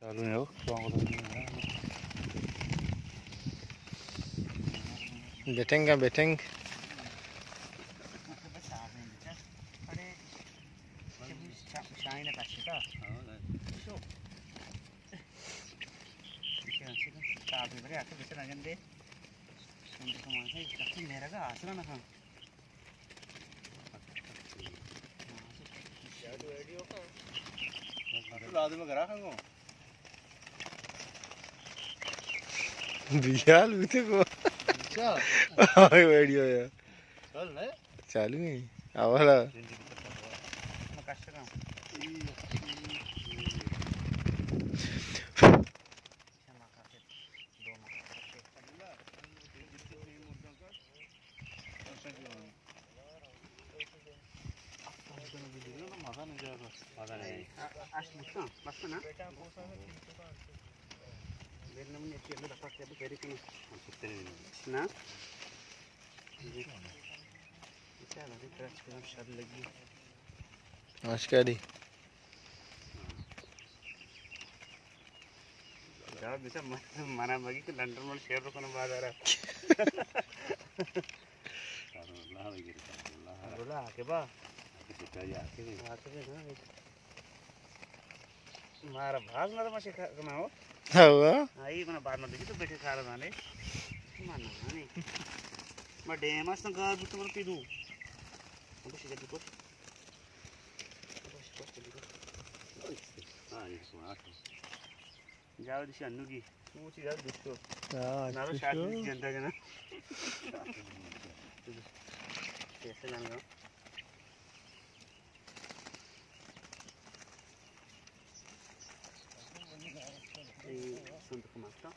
چالو ہے، بیٹنگ ہے، بیٹنگ۔ بیال بوتے کو۔ اچھا۔ ویڈیو یا۔ چل نے۔ چالو ہے۔ اولا۔ آشکاری۔ جواب دیتا، من، منا مگی کہ لندن من شیر رو کنم بازارا۔ اللہ بگیر، اللہ۔ بولا عاقبہ۔ عاقبہ، عاقبہ نا۔ مارا باز مزہ مشے کنا ہو۔ ہوا۔ آئی منا باز مزہ تو بیٹھے کار دانے۔ من نہ نہیں۔ ما ڈیم است گار بوتو من پیدو۔ بس جلدی کوش۔ کوش، کوش، جلدی کوش۔ ہاں، یہ سو آٹھ۔ جاو دشی انوگی۔ سوچی جاو دشو۔ ہاں، نارو دشو۔ شاید جندا جنا۔ کیسے لانگا؟ اے سندوک ماستا۔